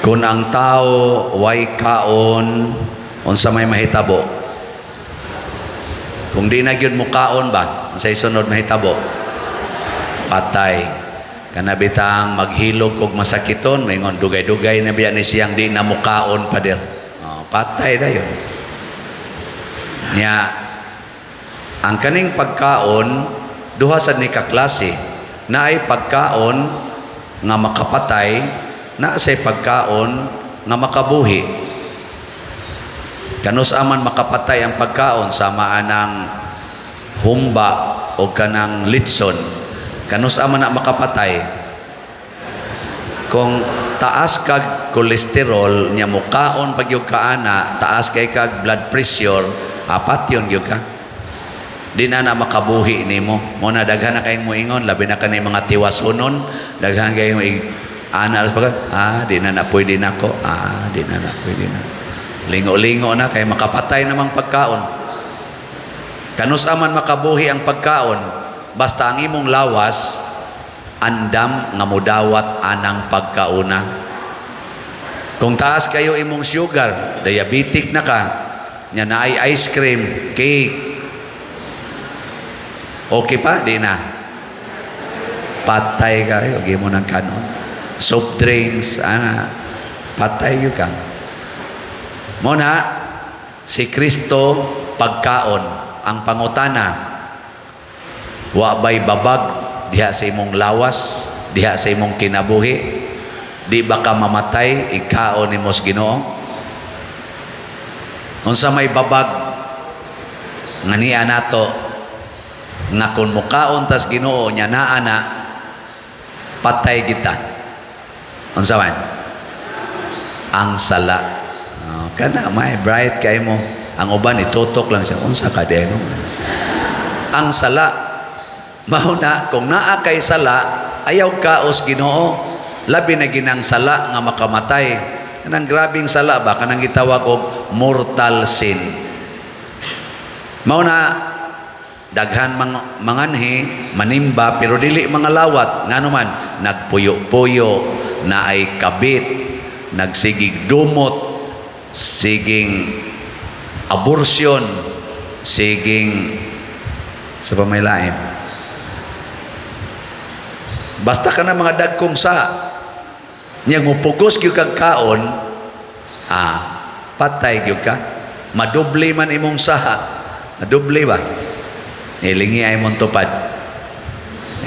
Kung ang tao way kaon, unsa may mahitabo? Kung di na gyud mo kaon ba, unsay sunod mahitabo? Patay. Kana bitang maghilog og masakiton, maingon dugay-dugay na biya ni siyang di na mukaon, pader. Oh, patay dayon. Nya ang kaning pagkaon, duha sad ni ka klase. Naay pagkaon nga makapatay, naa say pagkaon nga makabuhi. Kanus aman makapatay ang pagkaon? Sama anang humba o kanang litson. Kanus aman na makapatay? Kung taas kag kolesterol nya mukaon pag yung kaana, taas kay kag blood pressure, apat yun gyud ka. Di na na makabuhi nimo. Mo na daghan na kayong moingon, labi na kani mga tiwasunon, daghan kayong ana alas pag di na na pwede nako, di na na pwede na. Lingo-lingo na kay makapatay namang pagkaon. Kanus aman makabuhi ang pagkaon? Basta ang imong lawas andam nga mudawat anang pagkauna. Kung taas kayo imong sugar, diabetic na ka, nya naay ice cream, cake, okay pa? Di na. Patay kayo, mo ng kanon. Soft drinks, ana, patay yun ka. Mo na, si Kristo pagkaon, ang pangutana, wa bay babag diha sa imong lawas, diha sa imong kinabuhi? Di ba ka mamatay, ikaon nimo sa Ginoo? Unsa may babag nga niya nato nga kung mukaon tas Ginoo nya naa na, patay kita? Unsa man? Ang sala. Oh, kana may bright kay mo. Ang uban itutok lang siya, unsa ka di no? Ang sala. Mao na kung naa kay sala, ayaw kaos Ginoo, labi na ginang sala nga makamatay. Kanang grabing sala ba, kanang gitawag og mortal sin. Mao na daghan manganhi manimba pero dili mga lawat, ngano man nagpuyo-puyo, na ay kabit, nagsigig dumot, siging abortion, siging sa pamaylain. Basta ka na mga dagkong sa nya mupugos gyud kag kaon, patay gyud ka. Madoble man imong saha, madoble ba? Ilingi ay mong tupad.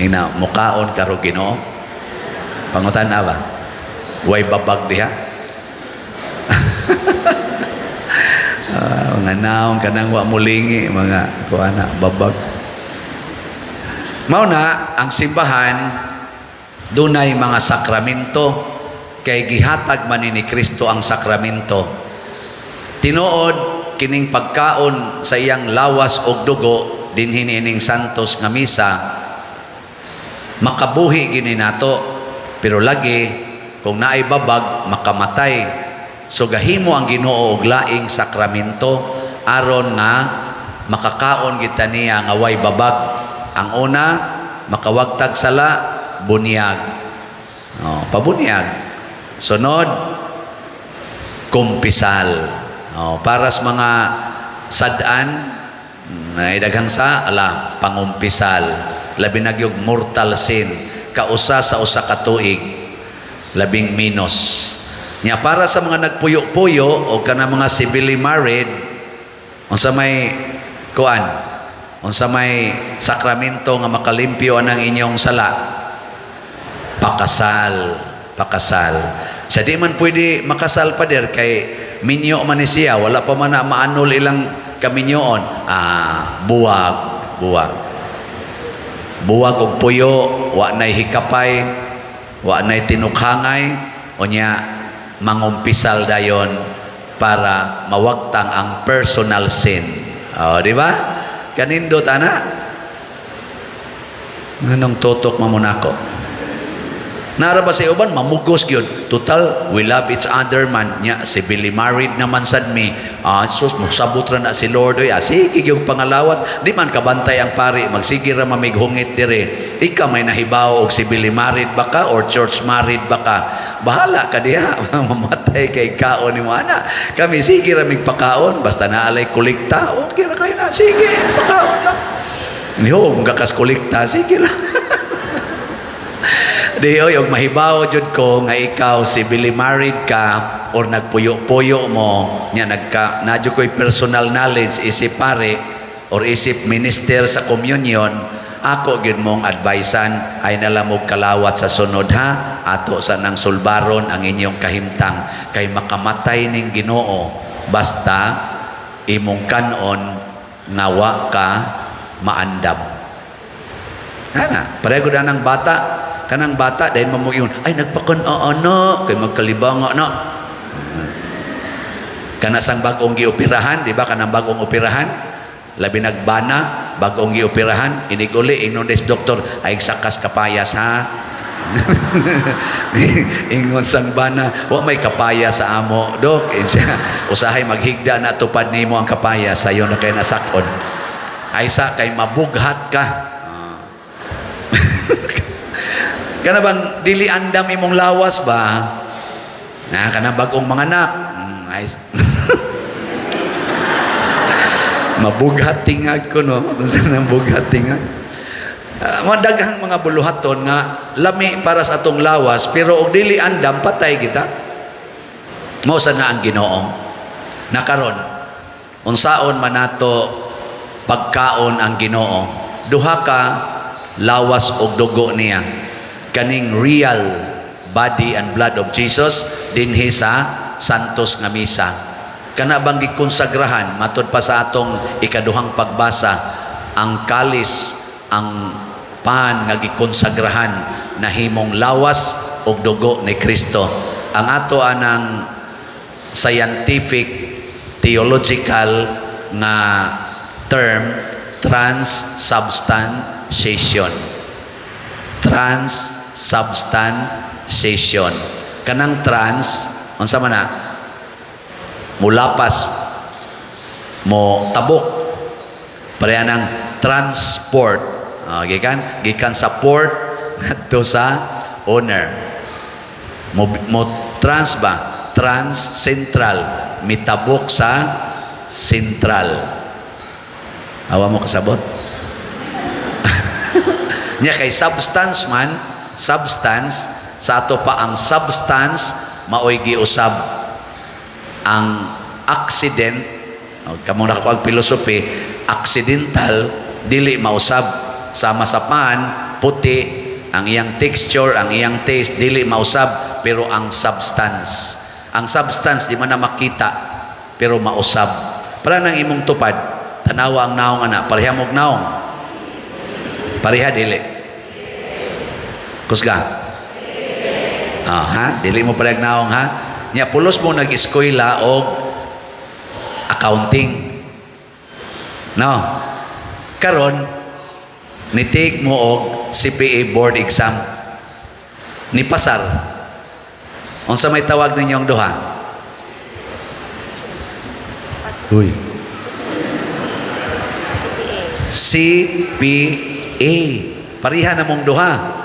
Ina, mukaon karo Ginoo? Pangutan na ba? Way babag diha? Mga naong kanang wa mulingi, mga kuana babag. Mao na ang simbahan dunay mga sakramento kay gihatag man ni Kristo ang sakramento. Tinuod kining pagkaon sa iyang lawas ug dugo dinhi niining santos nga misa, makabuhi gini nato, pero lagi kung naay babag, makamatay. So gahimo ang Ginoo og laing sakramento aron nga makakaon kita niya nga way babag. Ang una, makawagtag sala, bunyag. Oh, pabunyag. Sunod, kumpisal. Oh, para sa mga sad-an na daghang sa ala, pangumpisal. Labi na gyud mortal sin, kausa sa usa ka tuig, labing minus. Nya para sa mga nagpuyo-puyo o kana mga civilly married, unsa may kuan? Unsa may sakramento nga makalimpyo anang inyong sala? Pakasal, pakasal. Sa di man pwede makasal, pader, kay minyo man ni siya, wala pa man na maanol ilang kaminyoon. Buwag, buwag. Buwag og puyo, wa nay hikapay, wa nay tinukhangay, unya mangumpisal dayon para mawagtang ang personal sin. Oh, di ba? Kanindot ana. Nganong tutok mamunako? Nara ba sa uban mamugos gyud? Total, we love each other man nya, civilly married naman sad mi. Ah, sus, mosabot ra na si Lord oy. Ah, sige yung pangalawat. Di man kabantay ang pari, magsige ra mamighungit dire. Ikaw may nahibaw og civil married ba ka or church married ba ka? Bahala ka diha. Mamatay kay kaon nimo ana. Kami sige ra mig pakaon basta naalay kolekta. Okay ra kayo na. Sige, pakaon lang. Niho, gakas kolekta, sige lang. Di oy, og mahibaw jud ko nga ikaw civilly married ka or nagpuyo-puyo mo nya nagka na jud ko'y personal knowledge isip pare or isip minister sa communion, ako gyud mong advisean ay nalamog kalawat sa sunod ha, ato sa nang sulbaron ang inyong kahimtang kay makamatay ning Ginoo basta imong kanon nga wa ka maandam. Ana, pareho na ng bata. Kanang bata, dahil mamuyon, ay nagpakan ana, kay magkalibanga na. Kana sang bagong gioperahan, di ba? Kanang bagong operahan, labi nagbana, bagong gioperahan, inig-uli, ingnon des doktor, ay sakas kapayas ha. Ingon sang bana, wa may kapaya sa amo, dok. Siya, usahay maghigda na tupad nimo ang kapaya, sayo na kay nasakon. Ay sa kay mabughat ka. Ah. Kana bang dili andam imong lawas ba? Na kana bagong mga anak. Ay, mabughat tingag ko no. Sa nang bughat tingag. Madaghang mga buluhaton nga lami para sa atong lawas pero og dili andam patay kita. Mao sa na ang Ginoo. Nakaron unsaon man nato pagkaon ang Ginoo? Duha ka lawas og dugo niya. Kaning real body and blood of Jesus dinhi sa Santos nga Misa. Kana bang gikonsagrahan matud pa sa atong ikaduhang pagbasa, ang kalis, ang pan nga gikonsagrahan nahimong lawas ug dugo ni Kristo. Ang ato anang scientific theological nga term, transubstantiation. Transubstantiation, kanang trans, unsa man na? Mulapas, mo tabok, pareha ng transport. Gikan gikan sa port ngadto sa owner, mo trans ba, trans central, mitabok sa central. Awa mo kasabot niya kay substance man, substance sa ato pa, ang substance maoy giusab ang accident. Oh, kamo nakakuag philosophy, accidental dili mausab, sama sa pan, puti ang iyang texture, ang iyang taste, dili mausab, pero ang substance di man na makita pero mausab para nang imong tupad. Tanawa ang naong ana, pareha mog naong? Pareha dili? Kusga. Ah, ha, dili mo parehag naong ha. Nya pulos mo nag-eskwela og accounting, no? Karon ni-take mo og CPA board exam, ni pasar. Unsa may tawag ninyong duha? Uy. CPA. CPA. Pareha na mong duha.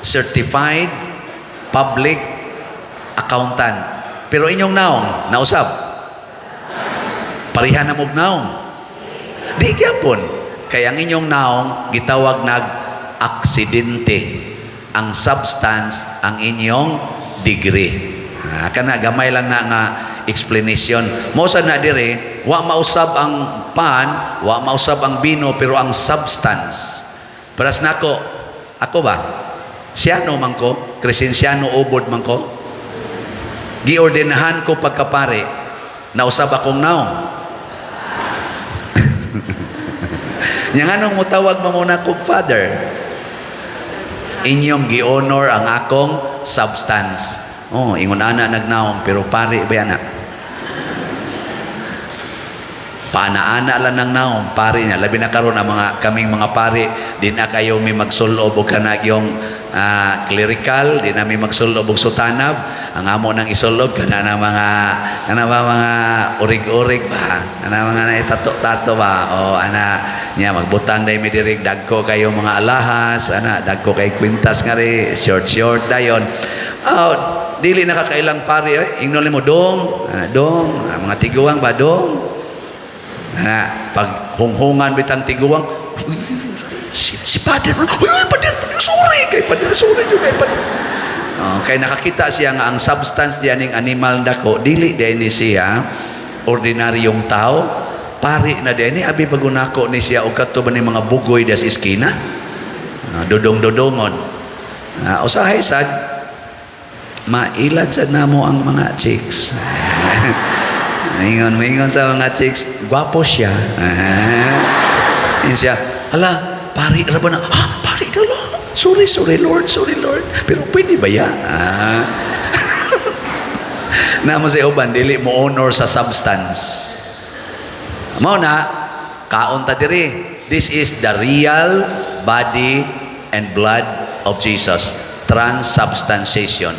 Certified Public Accountant. Pero inyong naong, nausab. Pareha na mong naong. Di gyapon. Kaya ang inyong naong gitawag nag aksidente. Ang substance ang inyong degree. Ah, kana gamay lang na nga explanation. Mo sa na dire, wa mausab ang pan, wa mausab ang bino, pero ang substance. Paras nako, ako ba? Siyano man ko, Crescenciano Ubod man ko. Giordinahan ko pagkapare, nausab akong naong. Nya nganong motawag mo muna kog father? Inyong gi-honor ang akong substance. Oh, ingon ana nagnaong pero pare ba yana? Paana-ana lang ng naong pari niya. Labi na karon ang mga kaming mga pari, di na kayo may magsulob og kanag yung clerical, di na may magsulob og sutanab. Ang amo nang isulob kana na mga kana ba mga urig-urig ba, kana mga naitato-tato ba o ana niya, magbutang day mi diri, dagko kayo mga alahas ana, dagko kay kwintas nga ri, short short dayon. Oh, dili na kakailang pari oy. Ingnon mo dong, ana, dong, ah, mga tiguang ba, dong. Ana, pag hunghungan bitang tiguang, si Father, uy, uy, Father, Father, sorry, kay Father, sorry, jud kay Father. Oh, kay nakakita siya nga ang substance diyan ning animal dako, dili diay ni siya ordinaryong tao, pari na diay ni, abi bagunako ni siya og kadto ba ni mga bugoy das iskina. Ah, dudong-dudongon. Ah, usahay sad mailad sad namo ang mga chicks. Mingon, mingon sa mga chicks, gwapo siya. Ah. Yun siya, "Hala, pari ra ba na?" "Ha, pari na lang. Sorry, sorry Lord, sorry Lord. Pero pwede ba ya?" Ah. Namo sa uban, dili mo honor sa substance. Mao na, kaon ta diri. This is the real body and blood of Jesus. Transubstantiation.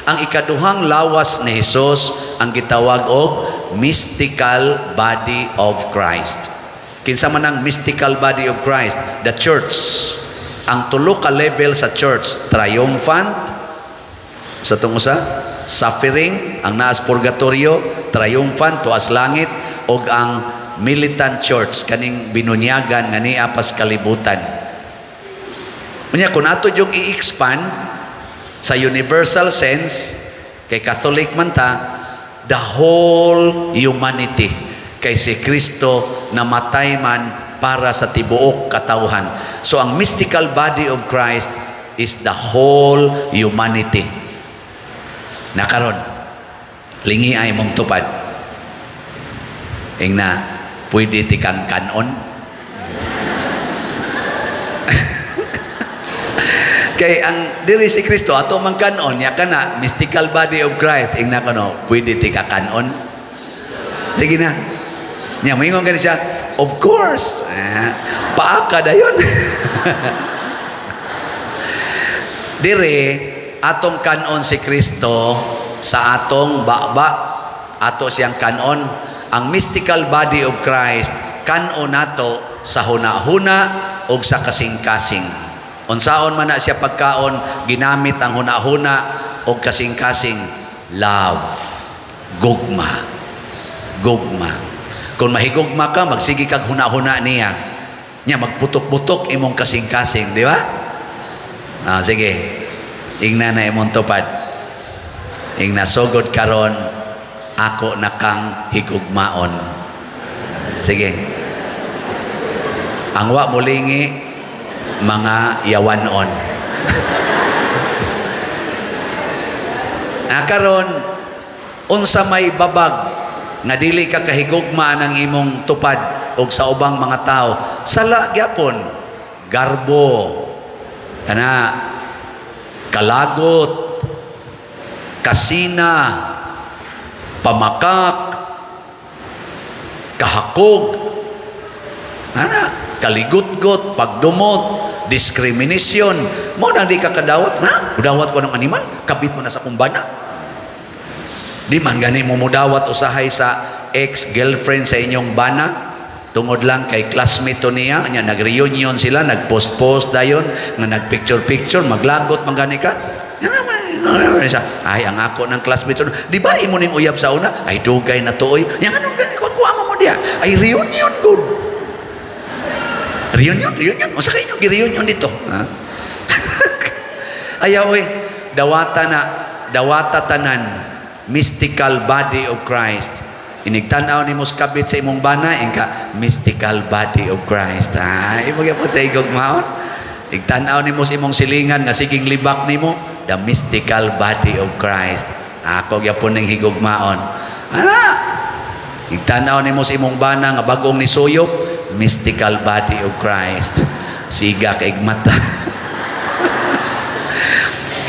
Ang ikaduhang lawas ni Jesus ang gitawag og mystical body of Christ. Kinsa man ang mystical body of Christ? The church. Ang tulo ka level sa church, triumphant, sa tong usa, suffering, ang naas purgatorio, triumphant, tuas langit, ug ang militant church, kaning binunyagan nga niya pas kalibutan. Unya kung ato yung i-expand sa universal sense, kay Catholic man ta, the whole humanity, kay si Kristo namatay man para sa tibuok katawhan. So ang mystical body of Christ is the whole humanity. Nakaron, lingi ay mong tupad. Ingna, "Pwede tikang kanon?" Kay ang diri si Kristo ato man kanon nya, kana mystical body of Christ. Ingna kono, "Pwede tika kanon?" Sige na. Nya moingon gani siya, "Of course." Ah, paaka dayon. Dire atong kanon si Kristo sa atong baba, ato siyang kanon. Ang mystical body of Christ, kanon nato sa huna-huna ug sa kasing-kasing. Unsaon man na siya pagkaon ginamit ang huna-huna ug kasing-kasing? Love, gugma, gugma. Kung mahigugma ka, magsige kag huna-huna niya, nya magputok-putok imong kasing-kasing, di ba? Ah, sige. Ingna na imong tupad. Ingna, "Sugod karon ako na kang higugmaon." Sige. Ang wa mulingi, mga yawanon. Na karon, unsa may babag nga dili ka kahigugma ng imong tupad og sa ubang mga tao? Sala gyapon, garbo, kana kalagot, kasina, pamakak, kahakog, ana, kaligutgot, pagdumot, discrimination. Mo nang di ka kadawat, ha? Mudawat ko ng animal, kabit mo na sa kumbana. Di man gani mo mudawat usahay sa ex-girlfriend sa inyong bana, tungod lang kay classmate to niya, nya nag-reunion sila, nag-post-post dayon, nga nag-picture-picture, maglagot man gani ka. Ay, ang ako ng classmate, di ba imo ning uyab sa una? Ay, dugay na tuoy. Yang anong gani kuha mo diya? Ay, reunion good. Reunion, reunion. Unsa kay inyo gi-reunion dito? Ha? Ayaw eh. Dawata na, dawata tanan, mystical body of Christ. Inigtanaw ni mo kabit sa imong bana, ingka, "Mystical body of Christ." Ah, imo gyapon sa igugmaon. Igtanaw nimo sa imong silingan nga siging libak nimo, the mystical body of Christ. Ako gyapon ning higugmaon. Ana, igtanaw nimo sa imong bana nga bagong nisuyop, mystical body of Christ. Siga kay mata.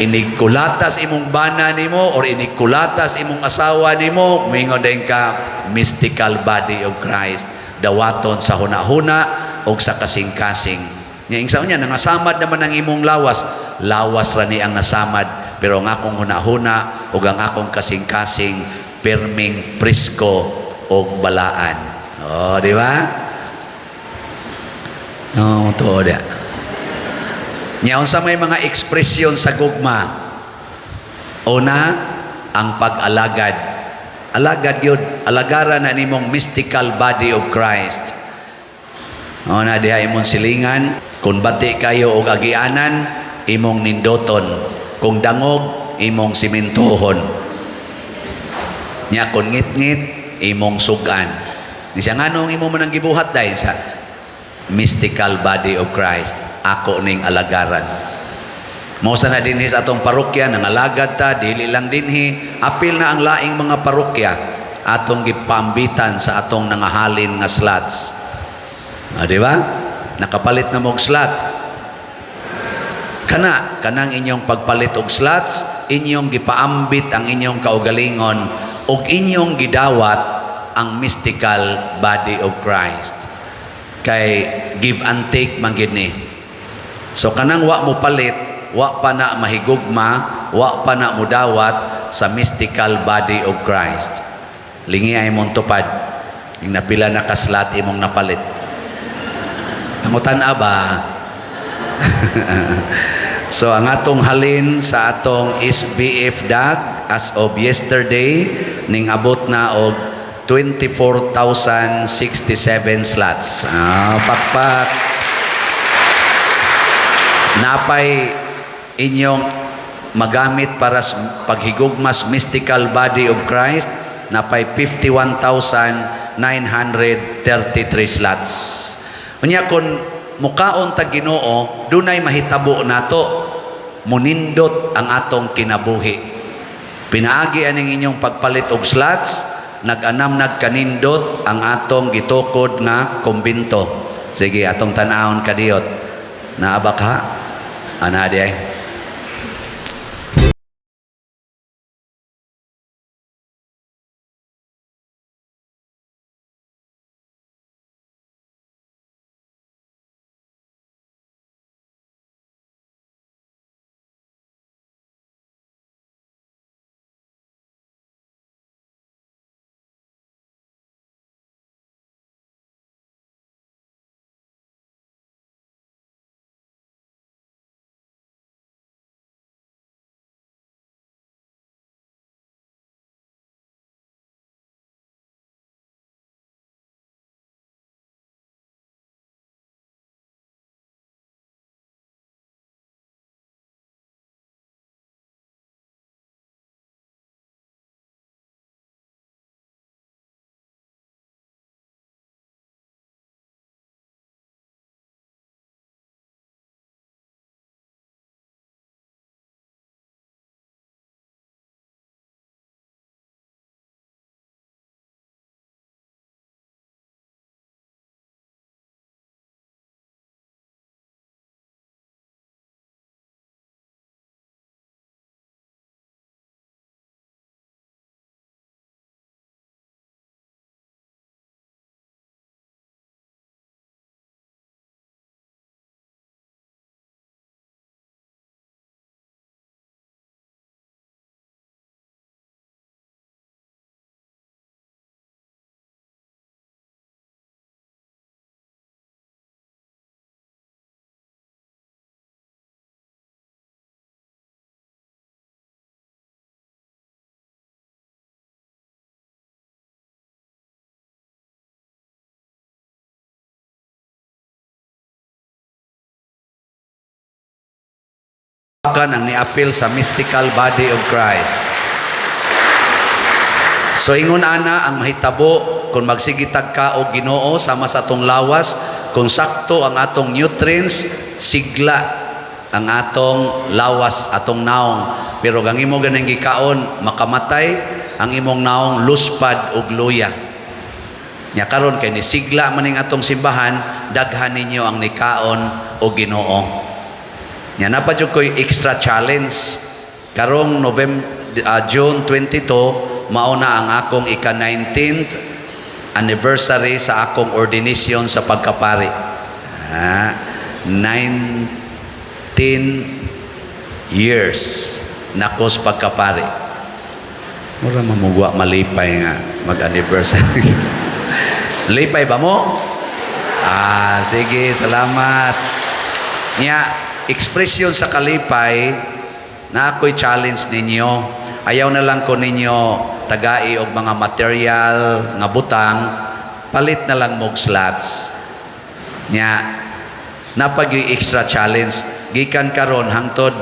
Inigkulatas imong bana nimo or inigkulatas imong asawa nimo, moingon din ka, "Mystical body of Christ. Dawaton sa hunahuna og sa kasing-kasing. Nya ingsa niya nangasamad naman ang imong lawas, lawas ra ni ang nasamad, pero ang akong hunahuna ug ang akong kasing-kasing perming presko og balaan. Oh, di ba? Oh, tuod ya. Nya unsa may mga ekspresyon sa gugma? Una, ang pag-alagad. Alagad yun. Alagaran na nimong mystical body of Christ. Una diha imong silingan, kung bati kayo og agianan, imong nindoton. Kung dangog, imong simintuhon. Nya kung ngit-ngit, imong sugan. Ni siya, nganong imo man ang gibuhat dahil sa mystical body of Christ, ako ning alagaran. Mao sa na dinhi sa atong parokya nangalagad ta, dili lang dinhi, apil na ang laing mga parokya atong gipambitan sa atong nangahalin nga slots. Ah, di ba? Nakapalit na mog slot. Kana kanang inyong pagpalit og slots, inyong gipaambit ang inyong kaugalingon ug inyong gidawat ang mystical body of Christ. Kay give and take man gid ni. So kanang wa mo palit, wa pa na mahigugma, wa pa na mudawat sa mystical body of Christ. Lingi ay mong tupad. Yung napila na kaslat imong napalit. Pangutan ba? So ang atong halin sa atong SBF DAG as of yesterday ning abot na og 24,067 slots. Ah, pakpak. Napay inyong magamit para sa paghigugmas mystical body of Christ, napay 51,933 slots. Unya kon mukaon ta Ginoo, dunay mahitabo nato, munindot ang atong kinabuhi. Pinaagi aning inyong pagpalit og slots, nag-anam nagkanindot ang atong gitukod nga kumbinto. Sige, atong tan-awon kadiyot. Naa ba ka? Ana di ay. Ang niapil sa mystical body of Christ. So ingon ana ang mahitabo kung magsigitag ka og Ginoo sama sa atong lawas, kung sakto ang atong nutrients, sigla ang atong lawas, atong naong. Pero ang imo ganing gikaon, makamatay ang imong naong, luspad og luya. Nya karon kay ni sigla man ning atong simbahan, daghan ninyo ang nikaon og Ginoo. Nya napa jud ko'y extra challenge karong November, June 22, mao na ang akong ika 19th Anniversary sa akong ordination sa pagkapari. 19 years na ko sa pagkapari. Mura mamugwa malipay nga mag-anniversary. Lipay ba mo? Ah, sige, salamat. Nya, ekspresyon sa kalipay na ako'y challenge ninyo. Ayaw na lang ko ninyo tagai og mga material nga butang, palit na lang mog slots. Nya, napag extra challenge gikan karon hangtod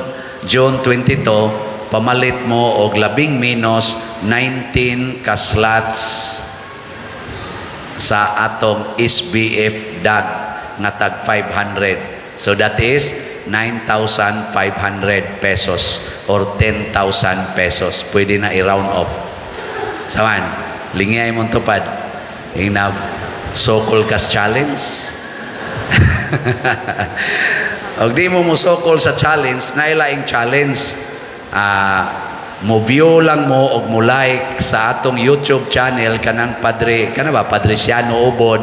June 22, pamalit mo og labing menos 19 ka slots sa atong SBF DAG nga tag 500. So that is 9,500 pesos or 10,000 pesos. Pwede na i-round off. Saman, lingay mong tupad. Yung na sokol kas challenge. Og di mo musokol sa challenge, nailaing challenge. Mo view lang mo og mo like sa atong YouTube channel kanang Padre, kana ba, Padriciano Ubod,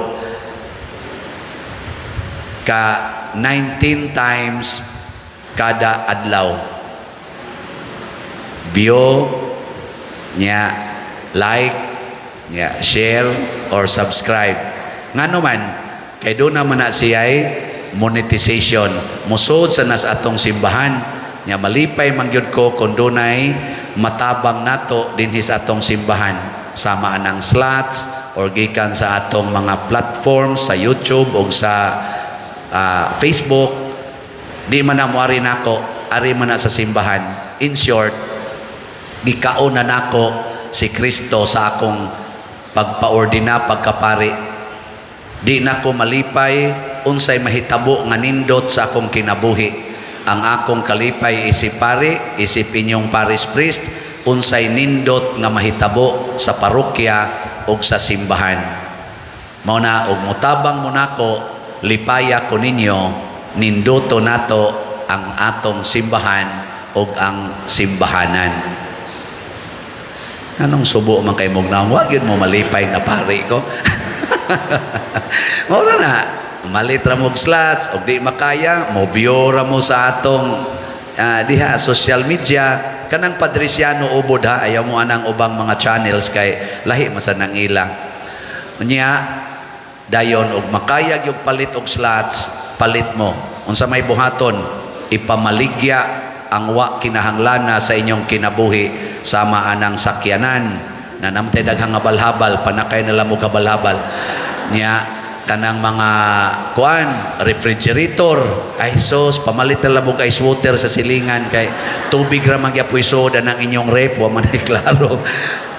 ka 19 times kada adlaw. View nya, like nya, share or subscribe. Ngano man kay doon naman na siya'y monetization, musod sa nas atong simbahan. Nya malipay man gyud ko kung dunay matabang nato dinhi sa atong simbahan sama anang slots or gikan sa atong mga platforms sa YouTube o sa Facebook. Di man na mo ari nako, ari man na sa simbahan. In short, gikaon na nako si Kristo sa akong pagpaordina, pagkapari. Di nako malipay unsay mahitabo nga nindot sa akong kinabuhi. Ang akong kalipay isip pari, isip inyong parish priest, unsay nindot nga mahitabo sa parokya ug sa simbahan. Mao na og mutabang mo nako, lipaya ko ninyo, ninduto nato ang atong simbahan ug ang simbahanan. Anong subo man kay mong naong, wa gyud mo malipay na pari ko. Mao na na, malit ra mog slots, og di makaya, mo view ra mo sa atong diha social media kanang Padriciano Ubod ha, ayaw mo anang ubang mga channels kay lahi man sa nang ila. Unya dayon og makaya gyud palit og slots, palit mo. Unsa may buhaton, ipamaligya ang wa kinahanglana sa inyong kinabuhi sama anang sakyanan na namtay daghang habal-habal, panakay na lang mo kabal-habal niya, kanang mga kuan, refrigerator, ay sos, pamalit na lang mo ice water sa silingan kay tubig ra man gyapoy soda ng inyong ref, wa man ay klaro.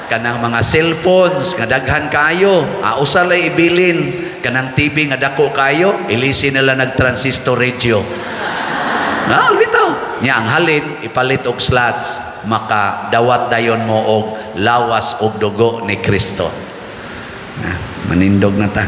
Kanang mga cellphones nga daghan kayo, usa lay ibilin. Kanang TV nga dako kayo, ilisi nila nag transistor radio na bitaw nya. Ang halin ipalit og slots, maka dawat dayon mo og lawas og dugo ni Kristo. Manindog na ta.